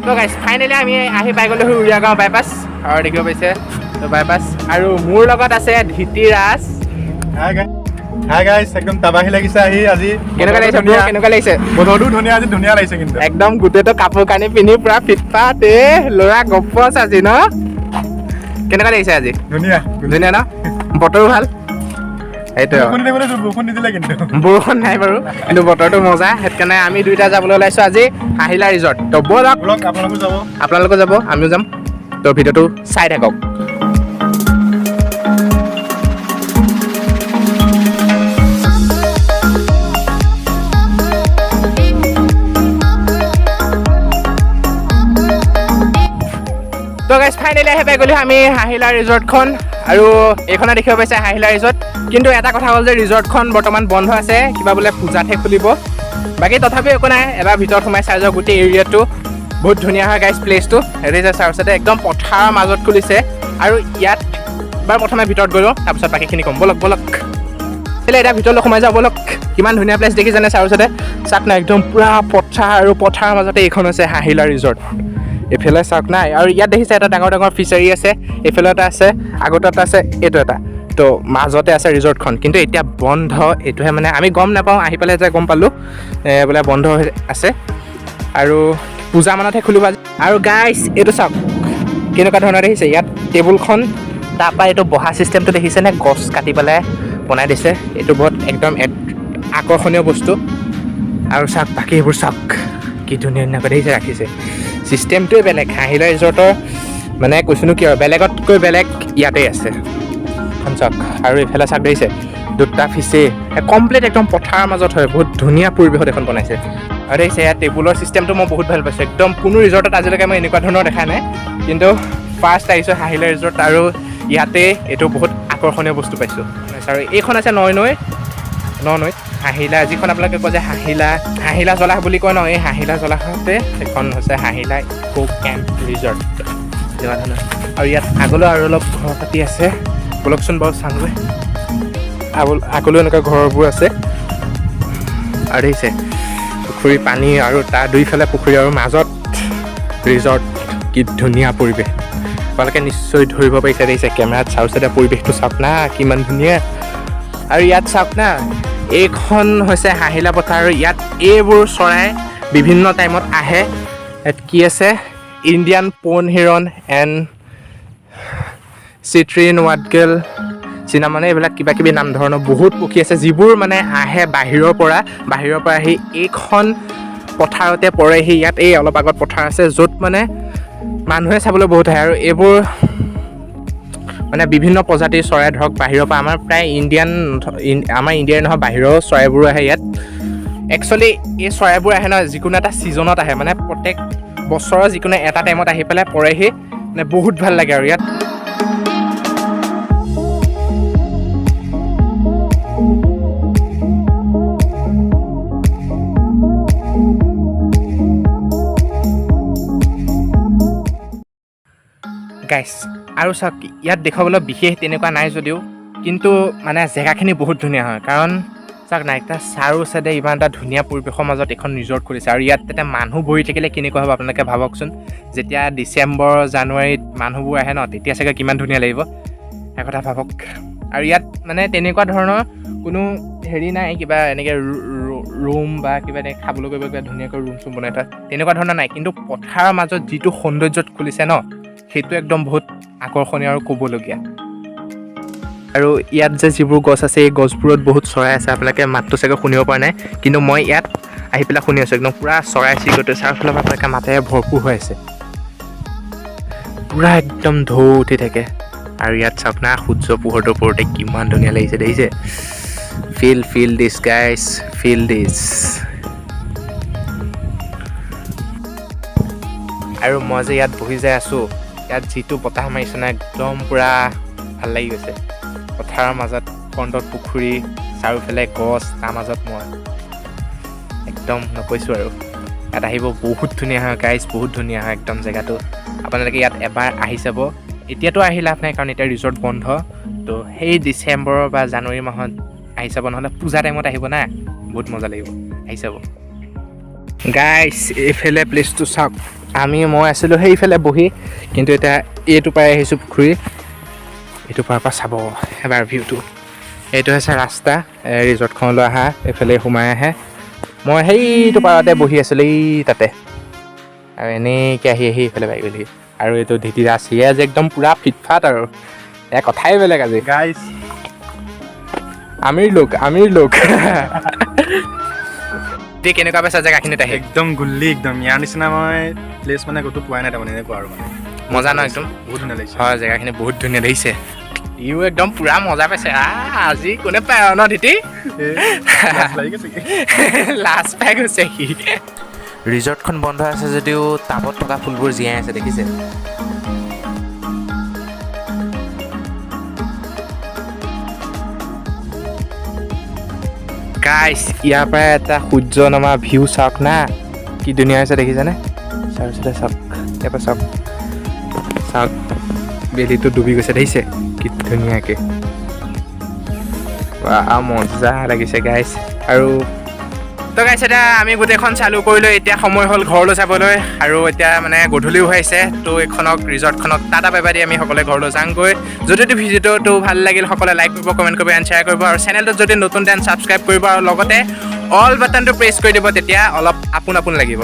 তো গাইছ, ফাইনেলি আমি আহি পাই গ'লোঁ উৰিয়াগাঁও বাইপাছ আৰু দেখিব পাইছে তো বাইপাছ। আৰু মোৰ লগত আছে ধীতিৰাজ। হাই গাইছ, হাই গাইছ, একদম তাবাহি লাগিছে আহি আজি। কেনেকুৱা লাগিছে bro? কেনেকুৱা লাগিছে? বতৰটো ধুনীয়া আজি, ধুনীয়া লাগিছে কিন্তু। একদম গোটেইটো কাপোৰ কানি পিন্ধি পুৰা ফিটফাট। এ ল'ৰা গপচ আজি ন? কেনেকুৱা লাগিছে আজি? ধুনীয়া। ধুনীয়া ন? বতৰো ভাল, সেইটোৱে। বৰষুণ দিবলৈ, বৰষুণ নিদিলে কিন্তু। বৰষুণ নাই বাৰু, কিন্তু বতৰটো মজা। সেইকাৰণে আমি দুইটা যাবলৈ ওলাইছোঁ আজি হাঁহিলা ৰিজৰ্ট। তো ব'লক। ব'লক, আপোনালোকো যাব। আপোনালোকো যাব, আমিও যাম। তো ভিডিঅ'টো চাই থাকক। তো গাইজ, ফাইনেলি আহি পাই গ'লো আমি হাঁহিলা ৰিজৰ্টখন আৰু এইখনে দেখিব পাইছে হাঁহিলা ৰিজৰ্ট। কিন্তু এটা কথা হ'ল যে ৰিজৰ্টখন বৰ্তমান বন্ধ আছে, কিবা বোলে পূজাতহে খুলিব। বাকী তথাপিও একো নাই, এবাৰ ভিতৰত সোমাই চাই যাওক। গোটেই এৰিয়াটো বহুত ধুনীয়া হয় গাইজ। প্লেচটো হেৰি যে চাৰিওচাইডে একদম পথাৰৰ মাজত খুলিছে। আৰু ইয়াত বাৰু প্ৰথমে ভিতৰত গ'লোঁ, তাৰপিছত বাকীখিনি ক'ম। ব'লক ব'লক। কেলে এতিয়া ভিতৰলৈ সোমাই যাওঁ ব'লক। কিমান ধুনীয়া প্লেচ দেখিছেনে? চাৰিওচাইডে চাওক না, একদম পূৰা পথাৰ আৰু পথাৰৰ মাজতে এইখন হৈছে হাঁহিলা ৰিজৰ্ট। এইফালে চাওক নাই, আৰু ইয়াত দেখিছে এটা ডাঙৰ ডাঙৰ ফিচাৰী আছে, এইফালে এটা আছে, আগত এটা আছে, এইটো এটা। তো মাজতে আছে ৰিজৰ্টখন, কিন্তু এতিয়া বন্ধ। এইটোহে মানে আমি গম নাপাওঁ, আহি পেলাই যে গম পালোঁ বোলে বন্ধ হৈ আছে আৰু পূজা মানতহে খুলিব আজি। আৰু গাইছ, এইটো চাওক কেনেকুৱা ধৰণৰ দেখিছে। ইয়াত টেবুলখন, তাৰপৰা এইটো বহা ছিষ্টেমটো দেখিছেনে? গছ কাটি পেলাই বনাই দিছে। এইটো বহুত একদম আকৰ্ষণীয় বস্তু। আৰু চাওক বাকী এইবোৰ চাওক, কি ধুনীয়া ধুনীয়াকৈ দেখিছে ৰাখিছে। ছিষ্টেমটোৱে বেলেগ হাঁহিলা ৰিজৰ্টৰ, মানে কৈছোনো কি আৰু, বেলেগতকৈ বেলেগ ইয়াতেই আছে। এখন চাওক আৰু এইফালে চাওক, দেখিছে দুটা ফিচে কমপ্লিট একদম পথাৰৰ মাজত হয়। বহুত ধুনীয়া পৰিৱেশত এখন বনাইছে। আৰু দেখিছে ইয়াত টেবুলৰ ছিষ্টেমটো মই বহুত ভাল পাইছোঁ। একদম কোনো ৰিজৰ্টত আজিলৈকে মই এনেকুৱা ধৰণৰ দেখা নাই, কিন্তু ফাৰ্ষ্ট আহিছোঁ হাঁহিলা ৰিজৰ্ট আৰু ইয়াতে এইটো বহুত আকৰ্ষণীয় বস্তু পাইছোঁ। আৰু এইখন আছে নৈ, নৈত হাঁহিলা, যিখন আপোনালোকে কয় যে হাঁহিলা, হাঁহিলা জলাহ বুলি কয় ন, এই হাঁহিলা জলাহতে সেইখন হৈছে হাঁহিলা ইকো কেম্প ৰিজৰ্ট, তেনেকুৱা ধৰণৰ। আৰু ইয়াত আগলৈ আৰু অলপ ঘৰ পাতি আছে, ব'লকচোন বাৰু চাওঁগৈ। আগলৈও এনেকুৱা ঘৰবোৰ আছে। আৰু দেখিছে পুখুৰী পানী আৰু তাৰ দুইফালে পুখুৰী আৰু মাজত ৰিজৰ্ট। কি ধুনীয়া পৰিৱেশ, আপোনালোকে নিশ্চয় ধৰিব পাৰিছে। দেখিছে কেমেৰাত চাৰিওচাইডে পৰিৱেশটো চাওক না, কিমান ধুনীয়া। আৰু ইয়াত চাওক না, এইখন হৈছে হাঁহিলা পথাৰ আৰু ইয়াত এইবোৰ চৰাই বিভিন্ন টাইমত আহে। ইয়াত কি আছে? Indian pond heron and citrine wattle চিনা, মানে এইবিলাক কিবা কিবি নাম ধৰণৰ বহুত পক্ষী আছে, যিবোৰ মানে আহে বাহিৰৰ পৰা। বাহিৰৰ পৰা আহি এইখন পথাৰতে পৰেহি। ইয়াত এই অলপ আগত পথাৰ আছে, য'ত মানে মানুহে চাবলৈ বহুত আহে। আৰু এইবোৰ মানে বিভিন্ন প্ৰজাতিৰ চৰাই, ধৰক বাহিৰৰ পৰা আমাৰ প্ৰায় ইণ্ডিয়ান, আমাৰ ইণ্ডিয়াৰ নহয়, বাহিৰৰ চৰাইবোৰো আহে ইয়াত। একচুৱেলি এই চৰাইবোৰ আহে নহয়, যিকোনো এটা ছিজনত আহে, মানে প্ৰত্যেক বছৰৰ যিকোনো এটা টাইমত আহি পেলাই পৰেহি, মানে বহুত ভাল লাগে। আৰু ইয়াত গাইছ, আৰু চাওক, ইয়াত দেখুৱাবলৈ বিশেষ তেনেকুৱা নাই যদিও কিন্তু মানে জেগাখিনি বহুত ধুনীয়া হয়। কাৰণ চাওক না, একটা চাৰো চাইডে ইমান এটা ধুনীয়া পৰিৱেশৰ মাজত এখন ৰিজৰ্ট খুলিছে। আৰু ইয়াত তেতিয়া মানুহ বহি থাকিলে কেনেকুৱা হ'ব আপোনালোকে ভাবকচোন। যেতিয়া ডিচেম্বৰ জানুৱাৰীত মানুহবোৰ আহে ন, তেতিয়া চাগে কিমান ধুনীয়া লাগিব, সেই কথা ভাবক। আৰু ইয়াত মানে তেনেকুৱা ধৰণৰ কোনো হেৰি নাই, কিবা এনেকৈ ৰুম বা কিবা এনেকৈ খাবলৈ কৰিব কিবা ধুনীয়াকৈ ৰুম চুম বনাই থোৱা তেনেকুৱা ধৰণৰ নাই। কিন্তু পথাৰৰ মাজত যিটো সৌন্দৰ্যত খুলিছে ন, সেইটো একদম বহুত আকৰ্ষণীয় আৰু ক'বলগীয়া। আৰু ইয়াত যে যিবোৰ গছ আছে, এই গছবোৰত বহুত চৰাই আছে। আপোনালোকে মাতটো চাগে শুনিব পৰা নাই, কিন্তু মই ইয়াত আহি পেলাই শুনি আছোঁ। একদম পূৰা চৰাই চিৰিকটি চাৰিওফালৰ পৰা আপোনালোকে মাতেৰে ভৰপূৰ হৈ আছে, পূৰা একদম ঢৌ উঠি থাকে। আৰু ইয়াত চাওক না, সূৰ্য পোহৰটোৰ ওপৰতে কিমান ধুনীয়া লাগিছে দেখিছে। Feel, feel this guys, feel this. আৰু মই যে ইয়াত বহি যাই আছোঁ, ইয়াত যিটো বতাহ মাৰিছে না, একদম পূৰা ভাল লাগি গৈছে। পথাৰৰ মাজত ফ্ৰণ্টত পুখুৰী, চাৰিওফালে গছ, তাৰ মাজত মই, একদম নকৈছোঁ আৰু। ইয়াত আহিব, বহুত ধুনীয়া হয় গাইজ, বহুত ধুনীয়া হয় একদম জেগাটো। আপোনালোকে ইয়াত এবাৰ আহি চাব। এতিয়াতো আহি লাভ নাই, কাৰণ এতিয়া ৰিজৰ্ট বন্ধ। তো সেই ডিচেম্বৰ বা জানুৱাৰী মাহত আহি চাব, নহ'লে পূজা টাইমত আহিব না, বহুত মজা লাগিব, আহি চাব গাইজ। এইফালে প্লেচটো চাওক। মই আছিলোঁ সেইফালে বহি, কিন্তু এতিয়া এইটো পাই আহিছোঁ পুখুৰী। এইটো পাৰৰ পৰা চাব এবাৰ ভিউটো। এইটো হৈছে ৰাস্তা ৰিজৰ্টখনলৈ অহা, এইফালে সোমাই আহে। মই সেইটো পাৰতে বহি আছিলোঁ, এই তাতে, আৰু এনেকৈ আহি আহি এইফালে পাই গ'লহি। আৰু এইটো ধীতিৰাজ, সিয়ে আজি একদম পূৰা ফিটফাট আৰু এয়া কথাই বেলেগ আজি। গাইজ। আমিৰ লোক, আমিৰ লোক। এতিয়া কেনেকুৱা পাইছা জেগাখিনিত আহি? একদম গুল্লি, একদম ইয়াৰ নিচিনা মই প্লেচ মানে ক'তো পোৱাই নাই, তাৰমানে এনেকুৱা আৰু মানে। মজা ন একদম? বহুত ধুনীয়া লাগিছে। হয়, জেগাখিনি বহুত ধুনীয়া দেখিছে। ইও একদম পূৰা মজা পাইছে। আজি কোনে পায় আৰু ন ধীতি? এই, লাজ লাগি গৈছে। লাজ পাই গৈছে সি। ৰিজৰ্টখন বন্ধ আছে যদিও টাবত থকা ফুলবোৰ জীয়াই আছে, দেখিছে। গাইছ, ইয়াৰ পৰা এটা সূৰ্য নমা ভিউ চাওক না, কি ধুনীয়া হৈছে দেখিছেনে? চাৰিওচাইডে চাওক, ইয়াৰ পৰা চাওক, চাওক, বেলিটো ডুবি গৈছে, দেখিছে কি ধুনীয়াকে। বাহ, মজা লাগিছে গাইছ। আৰু তো গাইছ, এতিয়া আমি গোটেইখন চালু কৰিলোঁ। এতিয়া সময় হ'ল ঘৰলৈ যাবলৈ আৰু এতিয়া মানে গধূলিও হৈছে। তো এইখনক ৰিজৰ্টখনক টাটা বাই বাই দি আমি সকলোৱে ঘৰলৈ যামগৈ। যদি এইটো ভিডিঅ'টো ভাল লাগিল, সকলোৱে লাইক কৰিব, কমেণ্ট কৰিব এণ্ড শ্বেয়াৰ কৰিব। আৰু চেনেলটোত যদি নতুন, then subscribe কৰিব আৰু লগতে অল বাটনটো প্ৰেছ কৰি দিব, তেতিয়া অলপ আপোন আপোন লাগিব।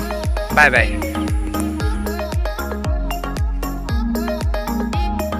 Bye bye.